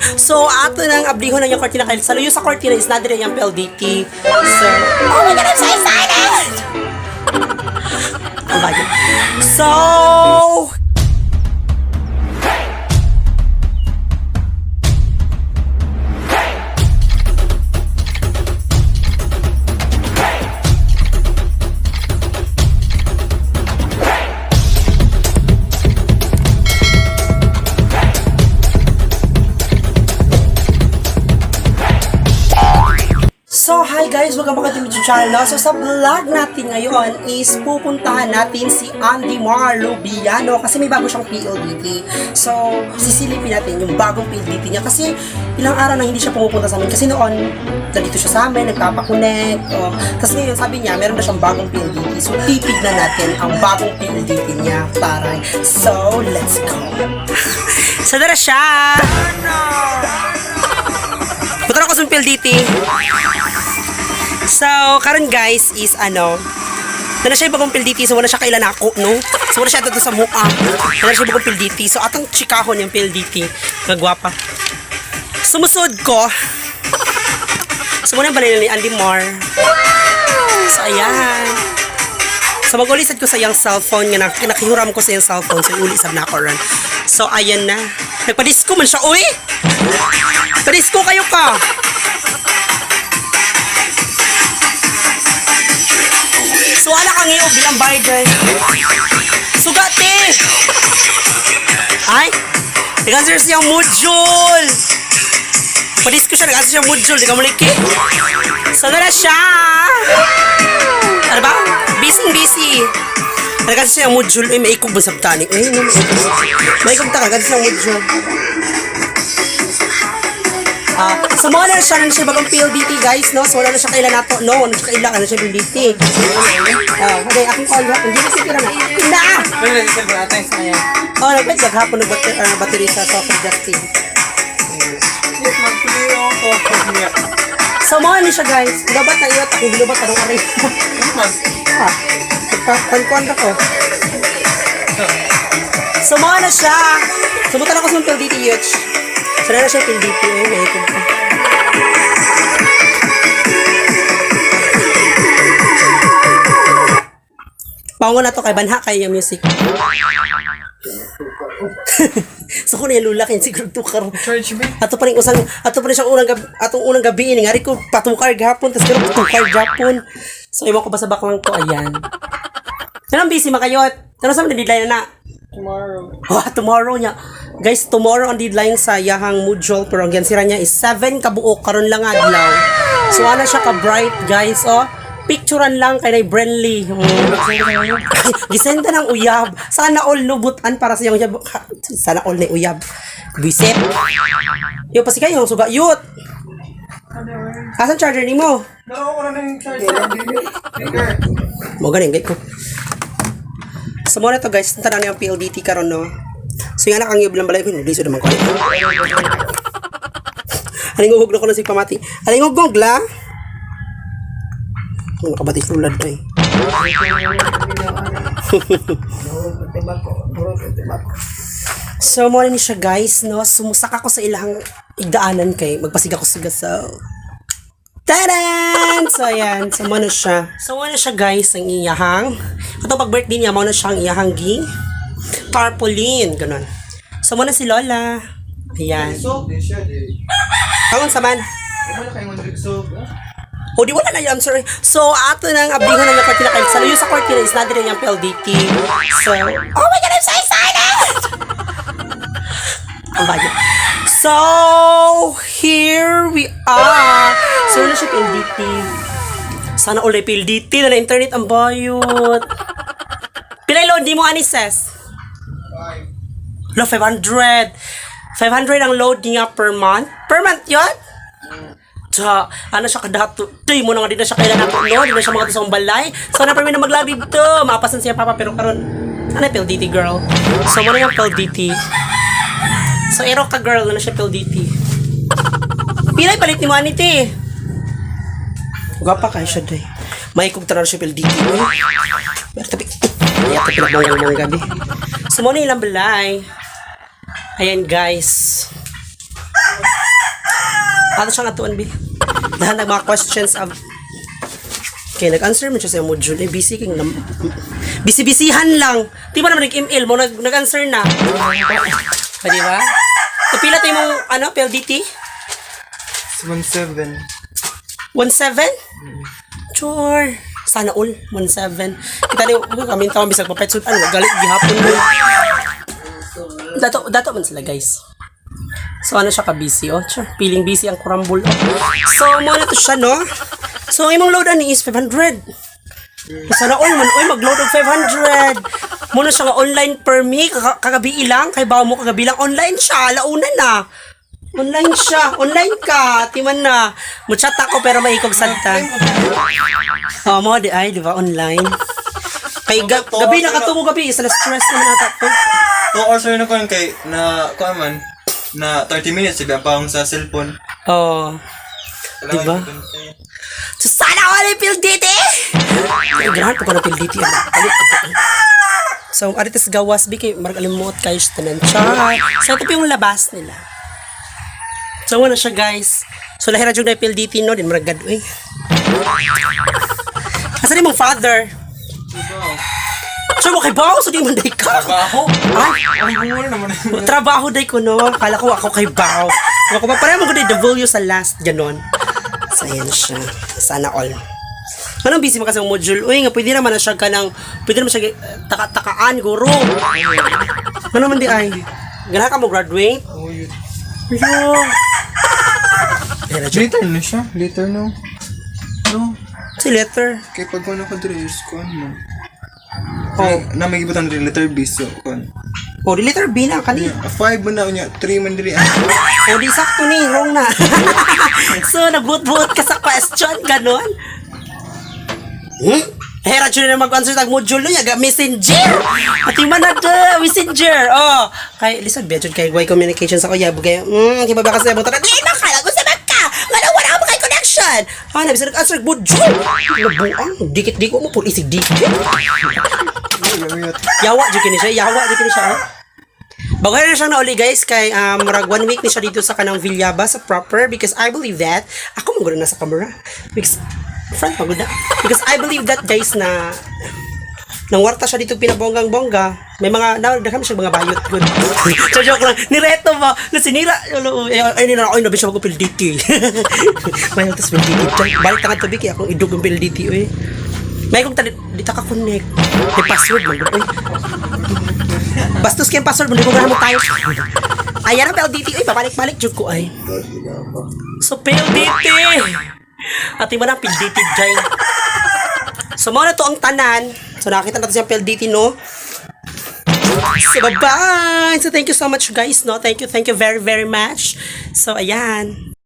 So, ato nang ablihon na yung kortina kay sa luyo sa kortina is na dire yung PLDT. So, oh my God, I'm so excited! Ang bagay. So, hi guys! Welcome back to my YouTube channel. So, sa vlog natin ngayon is pupuntahan natin si Andy Mar Lubiano kasi may bago siyang PLDT. So, sisilipin natin yung bagong PLDT niya kasi ilang araw na hindi siya pumupunta sa amin. Kasi noon, nandito siya sa amin, nagpapakonect. Oh. Tapos ngayon, sabi niya, meron na siyang bagong PLDT. So, titignan natin ang bagong PLDT niya. Taray. So, let's go! So, tara siya! Punta na ko sa PLDT. So, karon guys is ano, na siya yung bagong PLDT, so wala siya kailan ako, no? So wala siya dito sa mukha. Wala siya bagong PLDT. So atong chikahon yung PLDT. Nagwapa. Sumusod ko. So muna yung balay ni Andy Moore. So ayan. So mag-ulisad ko sa iyang cellphone nga nakihuram ko sa iyang cellphone. So uli sab na ako ron. So ayan na. Nagpa-disco man siya, uy! Pa-disco kayo ka! So ala kang iyo bilang bayad. Sugati! Ay! Nag-answer siya module! Padisko siya, nag-answer siya module. Di ka muliki. So na siya! Ano ba? Busy busy. Nag-answer siya module. Ay, maikog mo sa tani. Ay, no, maikog. Maikog ta ka. Nag-answer siya module. Ah, so mo na siya na siya bagong PLDT guys, no? So wala na siya kailan nato, no? Wala na siya kailan, ano siya PLDT. Ah, okay, akong call ha. Hindi na siguro na. Na! Pero nag-sell ko natin. Oh, nagpet gaghapon ng battery, battery sa software Justin. Yes, magtuloy ako. Niya. So mo na siya guys. Dapat na iyot akong gilubat anong aray. Mag. Ah, pagkuan ko. So mo na siya. Sumutan ako sa PLDT yut. So na siya PLDT eh, may ikog pa. Paungo na to kay banha kay yung music. So kung niya lula kay siguro tukar. Charge me. Ato pa rin usang ato pa rin siyang unang gabi, atong unang gabi ini ngari ko patukar gapon tas pero patukar gapon. So iwan ko ba sa baklang to ayan. Kanang busy makayot. Pero sa man deadline na na. Tomorrow. Wah, tomorrow niya. Guys, tomorrow ang deadline sa yahang module pero ang ginsira niya is 7 kabuok karon lang adlaw. So ana siya ka bright guys oh. Picturean lang kay Nay Brenly. Gisenda ng uyab. Sana all lubutan para sa iyang uyab. Sana all na uyab. Buisit. Yo pasikayo suga yut. Asan charger nimo? Dalawa ko na ng charge. Speaker. Mo ganing gay ko. So mo na to guys, tanan yung PLDT karon no. So yung anak ang lang balay ko, lisod naman ko. Aling ugog na ko na si pamati. Aling ugog la. Ano nakabati sa ulad eh. So mo ni siya guys no, sumusak ako sa ilang igdaanan kay magpasig ako sa so. Taran! So, ayan. So, mano siya. So, mano siya, guys, ang iyahang. Ato pag birthday niya, mano siya ang iyahang gi. Tarpaulin. Ganun. So, muna si Lola. Ayan. So, di siya di. Tangon sa man. Wala kayong mag-so. O, di wala na yun. I'm sorry. So, ato nang ablihan na yung kortina kay sa luyo sa kortina is na din yung PLDT. So, oh my God, I'm so excited! Ang bagay. So, here we are. So, wala siya PLDT. Sana all PLDT na na internet ang bayot. Pilay load di mo ani ses? Lo, 500. 500 ang load niya per month. Per month yun? Tsa, ano siya kadato. Tuy mo na nga di na siya kailan nato, no? Di na siya mga sa balay. So, na na maglabi dito. Mapasan siya papa, pero karon ano yung PLDT girl? So, muna yung PLDT. So, ero ka girl, ano siya PLDT. Pilay palit ni mo, anite. Gwapa kayo siya, day. May kog tanan siya PLDT. Uy. Pero tabi, ay, ito pinagbanggang gabi. So, muna ilang balay. Ayan, guys. Ato siyang atuan, bi. Dahan ng mga questions of. Okay, nag-answer mo siya sa module. Eh, busy king nam. Busy-busyhan lang. Di ba naman nag-email mo, nag-answer na. O, di ba? So, pila tayo mong, ano, PLDT? 1-7. 1.7? Sure. Sana all, 1.7. Kita ni, uy, kami tawang bisag papetsud. Ano, galit, gihapon mo. Dato, dato man sila, guys. So, ano siya ka-busy, oh? Sure, feeling busy ang kurambol, oh. So, mo na to siya, no? So, ang imong load ani is 500. Sana all man, oy, mag-load og 500. Muna siya nga online per me, kagabi lang, kay bawo mo kagabi lang, online siya, alauna na. Online siya, online ka, timan na. Muchat ako pero maikog santa. Oh, mo di ay, di ba, online. Kay gabi na katumo gabi, isa na stress naman ata to. 2 hours na ko kay na kuan man na 30 minutes sabi ang pang sa cellphone. Oh. Diba? So, sana all yung PLDT! Ay, ganahan po ko ng PLDT. Ano? Alit, alit. So, arit is gawas, bi, kay marag alimot kayo sa tanan. Char! So, ito po yung labas nila. So, wala siya, guys. So, lahira jud na yung PLDT, no? Din marag gad, uy. Asa ni mong father? So, mo kay bawo, so di man day ka. Trabaho. Ay, Ang buwan naman. Trabaho day ko, no? Kala ko ako kay Bao. Ako pa, pareho mo ko day W sa last, ganon. So, ayan siya. Sana all. Anong busy mo kasi ang module? Uy, nga, pwede naman na siya ka ng, pwede naman siya taka-takaan, guro. Ano man di ay? Ganahan ka mo graduate? Oh, yun. Yo. Ayan na, Jud. Later na siya. Later no. No. Si letter. Kay pag kuno ko diri is kuan mo. Oh, na may gibutan diri letter B so kuan. O, di letter B na, kani. 5 man na unya, 3 man diri. O, di sakto ni, wrong na. So, nagbuot-buot ka sa question, ganon. Hera jud na mag-answer tag module niya, ga messenger. Ati man na da, messenger. Oh, kay lisod ba jud kay way communication sa kuya bugay. Kay ba kasi butan. Di ba kala ko sa ka. Ngano wala ka kay connection. Ha, na bisag answer module. Nabuang dikit diko mo pul isig dikit. Yawa jud kini siya, yawa jud kini siya. Oh. Bago na siyang nauli guys kay murag one week ni siya dito sa kanang Villaba sa proper because I believe that ako mo na sa camera because front pagod na because I believe that, guys, na nang warta siya dito pinabonggang bongga, may mga na kami siya mga bayot good. So joke lang, nireto ba na sinira ay ay nila ay nabi siya mag PLDT may tas PLDT. Balik ta ka tubig kay akong idug ang PLDT oy. May kung tali di ta ka connect, may password man gud oy. Bastos kayong password mo, di ko ganahan mo tayo. Ayan ang PLDT. Uy, pabalik-balik jud ko ay. So, PLDT! Ati mo na, PLDT dyan. So, mao na to ang tanan. So, nakita natin siya PLDT, no? So, bye-bye! So, thank you so much, guys, no? Thank you very, very much. So, ayan.